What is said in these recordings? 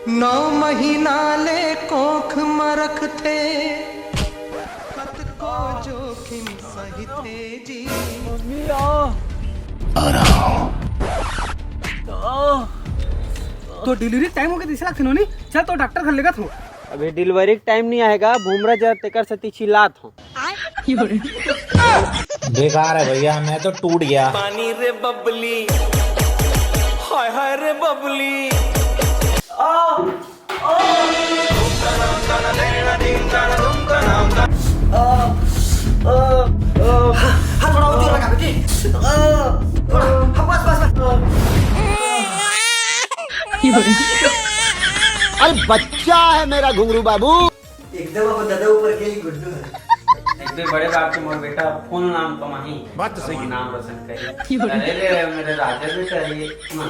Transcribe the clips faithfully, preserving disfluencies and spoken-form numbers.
नौ महीना ले कोख म रखथे, कतको जोखिम सहिथे जी। तो डिलीवरी टाइम हो गया, तीसरा खिनोनी, चल तो डॉक्टर घर लेगा तू। अभी डिलीवरी टाइम नहीं आएगा, भूमरा जर तेकर से चिल्लात हो। बेकार है भैया, मैं तो टूट गया। पानी रे बबली, हाय हाय रे बबली। आ, आ। आ, आ, आ। हाँ, हाँ, थोड़ा और जोर लगा बेटी। आ, थोड़ा, हाँ, बस, बस, बस। अरे बच्चा है मेरा घुंगरू बाबू। एकदम अपन दादा ऊपर के ही गुड्डू है। एक भी बड़े बाप के मोर बेटा फूल नाम कमाही। बात तो सही है। नाम रोशन करी। अरे रे, मेरे राजा बेटा ये। हाँ।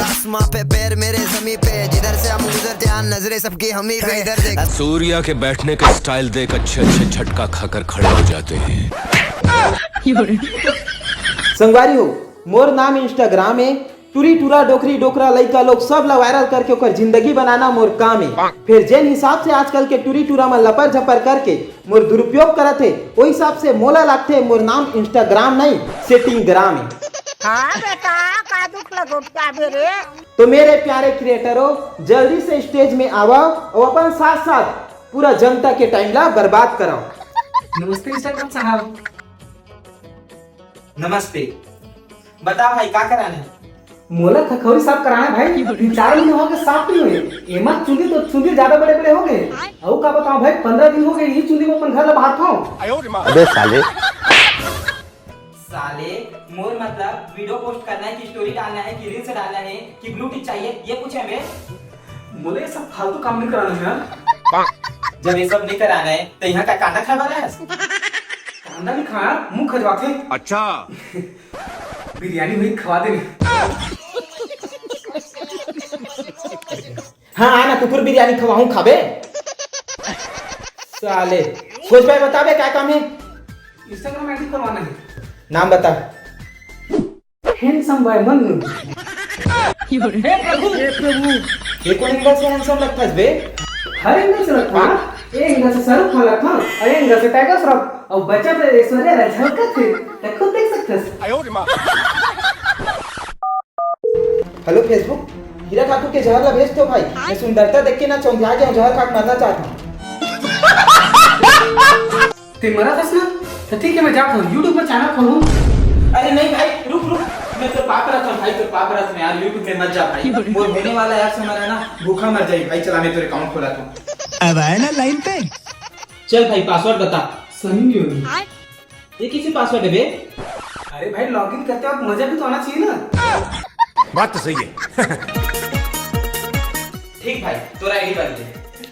आसमां पे पैर मेरे जमीन पे, जिधर से हम गुजरते हैं नजरें सबकी हमी पे। इधर देख। सूर्या के बैठने का स्टाइल देख अच्छे अच्छे झटका खाकर खड़े हो जाते हैं। संगवारी हो, मोर नाम Instagram है। टूरी टूरा, डोकरी डोकरा, लइका लोग सब ला वायरल करके ओकर जिंदगी बनाना मोर काम ए। फेर जेन हिसाब से आजकल के टूरी टूरा मन लपर झपर करके मोर दुरुपयोग करत हे, ओ हिसाब से मोला लागथे मोर नाम Instagram नहीं, सेटिंग ग्राम ए। हाँ बेटा, का दुख लगो पाबे रे? तो मेरे प्यारे क्रिएटरों, जल्दी से स्टेज में आवव और अपन साथ साथ पूरा जनता के टाइम ला बर्बाद करव। नमस्ते इंस्टाग्राम साहब। नमस्ते। बता भाई, का कराना है? मोला खखौरी साफ कराना है भाई। तीन चार महीने हो गए, साफ नहीं हुए। एमा चुंदी तो चुंदी ज्यादा बड़े बड़े हो गए। अउ का बताऊं भाई, पंद्रह दिन हो गए, यही चुंदी में अपन घर ला बहात हूँ। अबे साले। साले, मोर मतलब वीडियो पोस्ट करना है कि स्टोरी डालना है कि रील्स डालना है कि ब्लू टिक चाहिए, ये पूछे बे। मोला ये सब फालतू काम नहीं कराना है यार। जब ये सब नहीं कराना है, तो यहाँ का कांदा खाए वाला है? कांदा नहीं खाना, मुंह खजवाथे। अच्छा। बिरयानी हुई, खवा दे। हाँ, आना, कुकुर बिरयानी खवाहूँ, खाबे? साले, सोच भाई, बताबे, का काम है? Instagram ID खोलवाना है। नाम बता। Handsome boy Mannu. हे प्रभु, हे प्रभु, ये कोन एंगल से handsome लगथस बे? हर एंगल से लगथस ना। ए एंगल से शाहरुख खान लगथस, अउ ए एंगल से टाइगर श्रॉफ, अउ बच्चा तो ऐश्वर्या राय झलकत हे, ते खुद देख सकथस। हेलो Facebook, हीरा ठाकुर के जहर ला भेज दो भाई, मैं सुंदरता देख के ना चौंधिया गया हूँ, जहर खा के मरना चाहता हूँ। ते मरा थस ना? तो ठीक है, मैं जाता हूँ, YouTube पर चैनल खोलूँ। अरे नहीं भाई, रुक रुक, मैं तो पाप रहा था भाई, तो पाप रहा था यार, YouTube में मत जा भाई। मोर होने वाला यार से मरा ना, भूखा मर जाए भाई। चला, मैं तेरे अकाउंट खोला था। अब आया ना लाइन पे। चल भाई, पासवर्ड बता। सनी लियोनी। ये किसी पासवर्ड है बे? अरे भाई, लॉगिन करते वक्त मजा भी तो आना चाहिए ना। बात तो सही है। ठीक भाई, तोरा आईडी बन गया।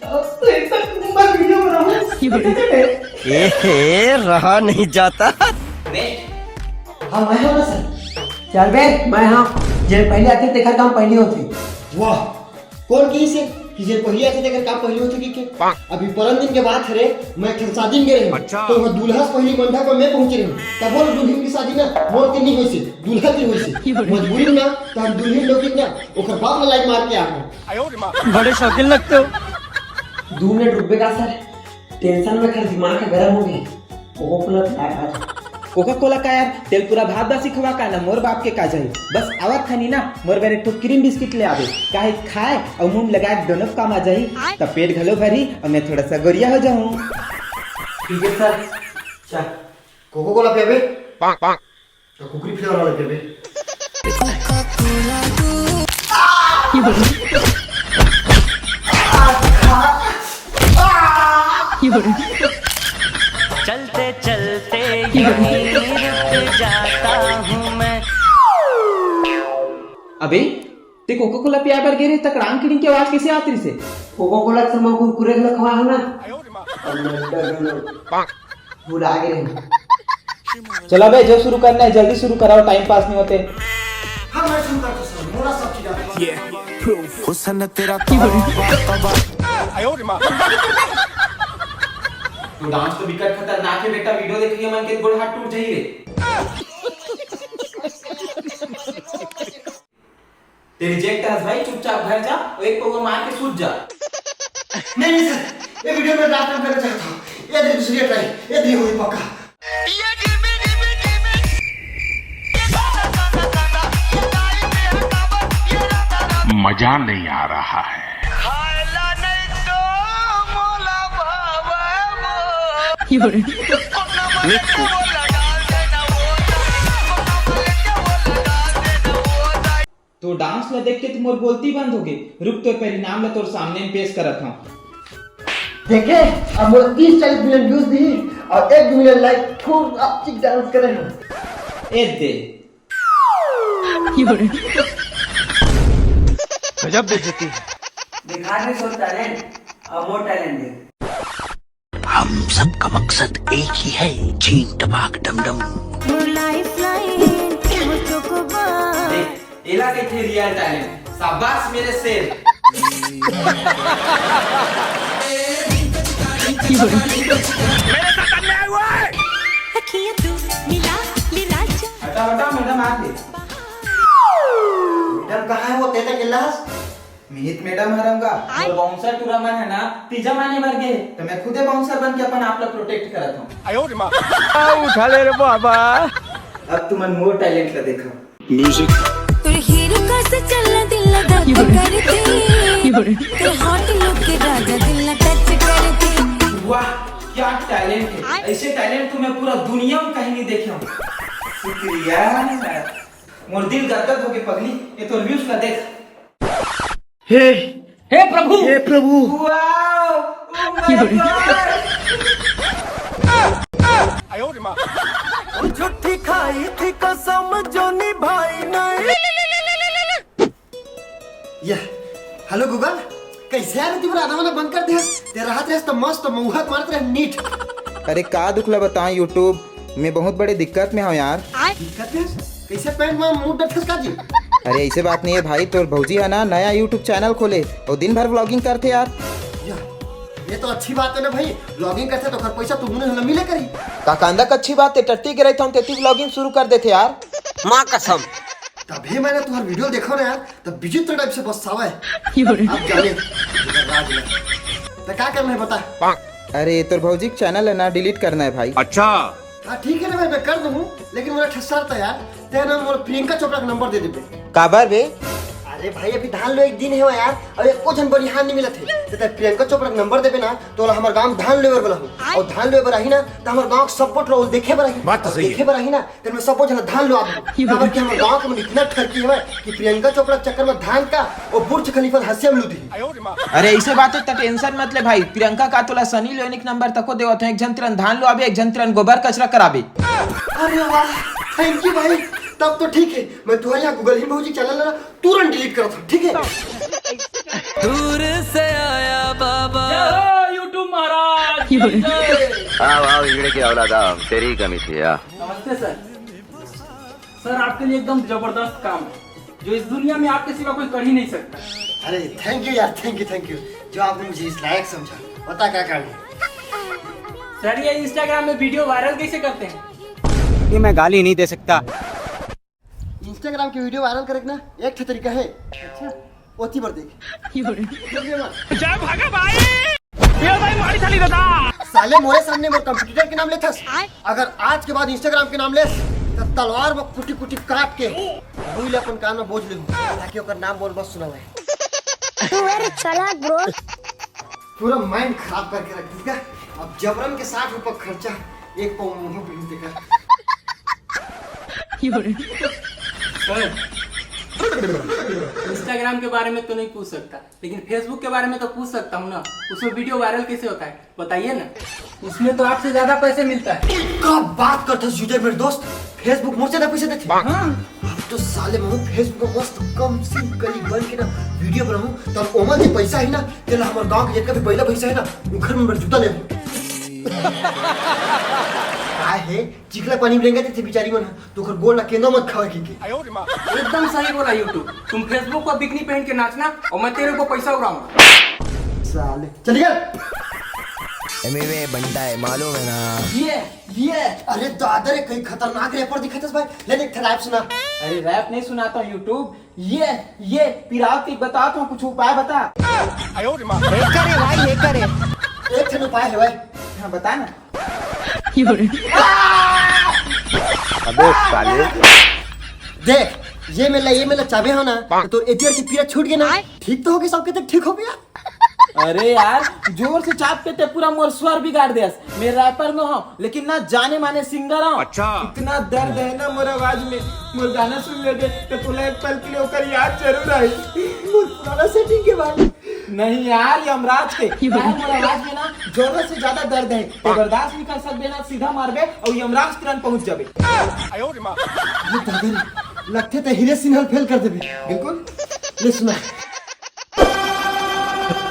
अब तो एक साथ कुंभा वीडियो बनाऊं। ए हे, रहा नहीं जाता। नेक्स्ट। हाँ, मैं हूँ ना सर। चल बे, मैं हाँ। जे पहले आथे, तेखर काम पहले होथे। वाह, कोन कहिस हे कि जे पहले आथे, तेखर काम पहले होथे कहिके? अभी परन दिन के बात हरे, मैं एक ठन शादी में गे रहेंव। अच्छा। तो वहाँ दूल्हा से पहले मंडप में मैं पहुँचे रहेंव। तब वो दुल्हन की शादी ना मोर के नहीं होइसे, दूल्हा की होइसे। मजबूरी में ना, तो हम दुल्हन लोग ना, ओकर बाप ला लाइन मार के आ गए। बड़े शौकीन लगते हो। दू मिनट रुकबे का सर? टेंशन में खर दिमाग ह गरम हो गए। कोको कोला पिला का। कोका कोला का यार, तेल पूरा भात बासी खवा का ना, मोर बाप के का जाही। बस आवत हनी ना, मोर बर एक ठो क्रीम बिस्किट ले आबे, काहे खाए अउ मुंह लगा के दोनों काम आ जाही, त पेट घलो भरी अउ मैं थोड़ा सा गोरिया हो जाऊं। ठीक है सर, चल। कोको कोला पियाबे? तो कुकरी फ्लेवर वाला पियाबे। चलते चलते यहीं रुक जाता हूँ मैं। अबे, ते कोका कोला पिया बर गे रे, त कड़ांग किड़िंग के आवाज कैसे आत रहिसे? कोका कोला के संग कुरकुरे घलो खवा हो ना। अब मैं डर गेलो। भुला गे रहेंव। चला बे, जो शुरू करना है जल्दी शुरू कराओ, टाइम पास नहीं होते। हाँ, मैं शुरू करता हूँ, मोला सब चीज आता है। हुसन तेरा तौबा, तौबा। तो डांस तो बिकट खतरनाक है बेटा, वीडियो देख के मन के गोड़ हाथ टूट जाही रे। ते रिजेक्ट हस भाई, चुपचाप घर जा और एक पौवा मार के सूत जा। नहीं, नहीं सर, ये वीडियो में रात में करना चाहता हूँ। ये दिन दूसरी ट्राई, ये दिन होगी पक्का। मजा नहीं आ रहा है। तो डांस ला देख के तो मोर बोलती बंद हो गई। रुक, तो पहली नाम ला तोर सामने में पेश करत हूँ। देखे, अब मोला तीस चालीस मिलियन व्यूज दी और एक दो मिलियन लाइक, खूब अच्छी डांस करे हम। ए दे। गजब बेइज्जती है। दिखा दे सो टैलेंट, अब वो टैलेंट दे। हम सबका मकसद एक ही है, छीन टपाक डम डम। लाइफ लाइन वो चोकोबार। देख, एला कहिथे रियल टैलेंट। शाबाश मेरे शेर। अखियां तू मिला ले राजा। हटा हटा, मैडम आ गई। मैडम कहाँ है वो तेरे के लाश? मिहित मैडम हरम का। वो बाउंसर टूरा मन है ना, पिज्जा माने बर गए, तो मैं खुदे बाउंसर बन के अपन आप ला प्रोटेक्ट करत हूँ। उठा ले रे बाबा। अब तुमन मोर टैलेंट ला देखो। म्यूजिक। तोर हीरो का से चलना दिल लगा करते। तोर हॉट लुक के राजा दिल ना टच करते। वाह, क्या टैलेंट है। ऐसे टैलेंट तो मैं पूरा दुनिया में कहीं नहीं देखे हूँ। शुक्रिया। मोर दिल गदगद हो गए पगली, ये तो व्यूज का देख। हे हे प्रभु। हे प्रभु। Wow, oh my God। झूठी खाई थी कसम जो निभाई नहीं। या, हेलो गूगल, कैसे यार तू राधा वाला बंद कर दे? तेरा हाथ रहे तो मस्त मौहक मारत रहे नीट। अरे का दुख ला बताएं YouTube में, बहुत बड़े दिक्कत में हूँ यार। दिक्कत है? कैसे पैंट में मुंह डटकस का जी? अरे ऐसे बात नहीं है भाई, तोर भौजी है ना, नया YouTube चैनल खोले और दिन भर व्लॉगिंग करते यार। या, ये तो अच्छी बात है ना भाई, व्लॉगिंग करते तो खर पैसा तुमने हमें मिले करी। का कांदा का अच्छी बात है, टट्टी के रहता हूँ तेती व्लॉगिंग शुरू कर देते यार। माँ कसम। तभी मैंने तुम्हारा वीडियो देखा ना यार, तो विचित्र टाइप से बस आवा है। आप जाने, इधर राज में। तो क्या करना है बता? अरे तोर भौजी का चैनल है ना, डिलीट करना है भाई। अच्छा। हाँ ठीक है ना भाई, मैं कर दूँ, लेकिन मेरा ठस्सा था यार, तेरा ना मोर प्रियंका चोपड़ा का नंबर दे देबे। काबर बे? अरे भाई, अभी धान लो एक दिन है यार, अब एको झन बनिहार नहीं मिलत है। तो तेरा प्रियंका चोपड़ा का नंबर देबे ना, तो ओला हमर गांव में धान लेवर वाला हो, और धान लेवर आही ना, तो हमर गांव के सपोर्ट लो देखे बर आही। बात तो और सही है। देखे बर आही ना, तेरे में सबो झन धान लो आदमी। काबर कि हमर गांव के मन इतना ठरकी है कि प्रियंका चोपड़ा के चक्कर में धान का और बुर्ज खलीफा हंसिया में लुदी। अरे ऐसे बात है तो टेंशन मत ले भाई, प्रियंका का तोला सनी लियोनी के नंबर तको देवत है, एक झन तिरन धान लो आबे, एक झन तिरन गोबर कचरा कराबे। अरे वाह, थैंक यू भाई, तब तो ठीक है। मैं तुम्हारे यहाँ गूगल ही भौजी चैनल ना तुरंत डिलीट करता हूँ, ठीक है? दूर से आया बाबा। YouTube महाराज की जय। आओ आओ हिजड़े की औलादा, तेरी ही कमी थी यार। नमस्ते सर। सर, आपके लिए एकदम जबरदस्त काम है, जो इस दुनिया में आपके सिवा कोई कर ही नहीं सकता। अरे थैंक यू यार, थैंक यू, थैंक यू, जो आपने मुझे इस लायक समझा। बता क्या काम है? सर, ये इंस्टाग्राम में वीडियो वायरल कैसे करते हैं? ये मैं गाली नहीं दे सकता। इंस्टाग्राम के वीडियो वायरल करे के ना एक ठे तरीका है। अच्छा, ओती बर देख। जय भागा भाई, ये भाई मारी चली दादा। साले मोरे सामने मोर कंपटीटर के नाम लेथस। अगर आज के बाद इंस्टाग्राम के नाम लेस तो तलवार में कुटी कुटी काट के भूल अपन कान में बोझ ले, ताकि ओकर नाम बोल बस सुना है। तू very चालाक bro। पूरा माइंड खराब करके रख दिया। अब जबरन के साठ रुपया खर्चा, एक पाव मुंह पे देकर। सर, इंस्टाग्राम के बारे में तो नहीं पूछ सकता, लेकिन फेसबुक के बारे में तो पूछ सकता हूँ ना। उसमें वीडियो वायरल कैसे होता है, बताइए ना। उसमें तो आपसे ज्यादा पैसे मिलता है। का बात करता यूजर मेरे दोस्त, फेसबुक मोर से पैसे देते। हाँ। अब तो साले महू फेसबुक में मस्त कम सिम कली बन के ना वीडियो बनाऊं, तब ओमन जे पैसा है ना, तेला हमर गांव के जितना भी बैला भैंसा है ना, उखर में जूता ले। का है, चिखला पानी में लेंगे थे बिचारी मन, तो ओकर गोड़ ला केंदो मत खावे की। एकदम सही बोला YouTube। तुम फेसबुक पर बिकनी पहन के नाचना और मैं तेरे को पैसा उड़ाऊंगा। साले चल गया। एमिवे बनता है, मालूम है ना? ये ये अरे दादा रे, कई खतरनाक रैपर दिखत हस भाई। ले देख, रैप सुना। अरे रैप नहीं सुनाता हूँ YouTube। ये ये पिराव की बताता हूँ, कुछ उपाय बता। हैकर है भाई, हैकर है। एक ठन उपाय है भाई। हाँ, बता ना। अबे साले। देख, ये मेला ये मेला चाबे हो ना, तो तोर एतियर के पीरा छूट गए ना। ठीक तो हो गए, सबके तक ठीक हो गया। अरे यार, जोर से चाप के ते पूरा मोर स्वर बिगाड़ देस। मैं रैपर न हो, लेकिन ना जाने माने सिंगर हूँ। अच्छा। इतना दर्द है ना मोर आवाज में, मोर गाना सुन लेबे तो तोला एक पल के लिए ओकर याद जरूर आई। मोर पुराना सेटिंग के बाद। नहीं यार, यमराज के। यार, मोर आवाज में ना जरूरत से ज्यादा दर्द है, तो बर्दाश्त नहीं कर सकबे ना, सीधा मारबे और यमराज तुरंत पहुंच जाबे। ये दादा रे, लगथे ते हीरे सिन्हा फेल कर देबे। बिल्कुल। ले सुना।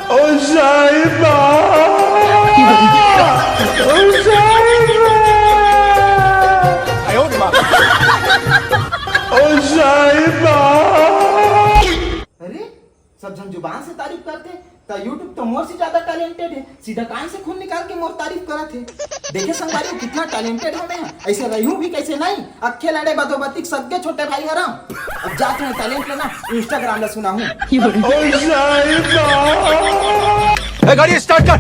ओ साहिबा, ओ साहिबा, ओ साहिबा। अरे, सब झन जुबान से तारीफ करथे, त YouTube तो मोर से ज्यादा टैलेंटेड है। सीधा कान से खून निकाल के मोर तारीफ करत है। देखे संगवारी, कितना टैलेंटेड हूँ मैं। ऐसे रहूं भी कैसे नहीं, अक्खे लड़े बदोबतिक सबके छोटे भाई हरम। अब जात हूँ टैलेंट लेना, Instagram ला सुना हूँ। ए, गाड़ी स्टार्ट कर।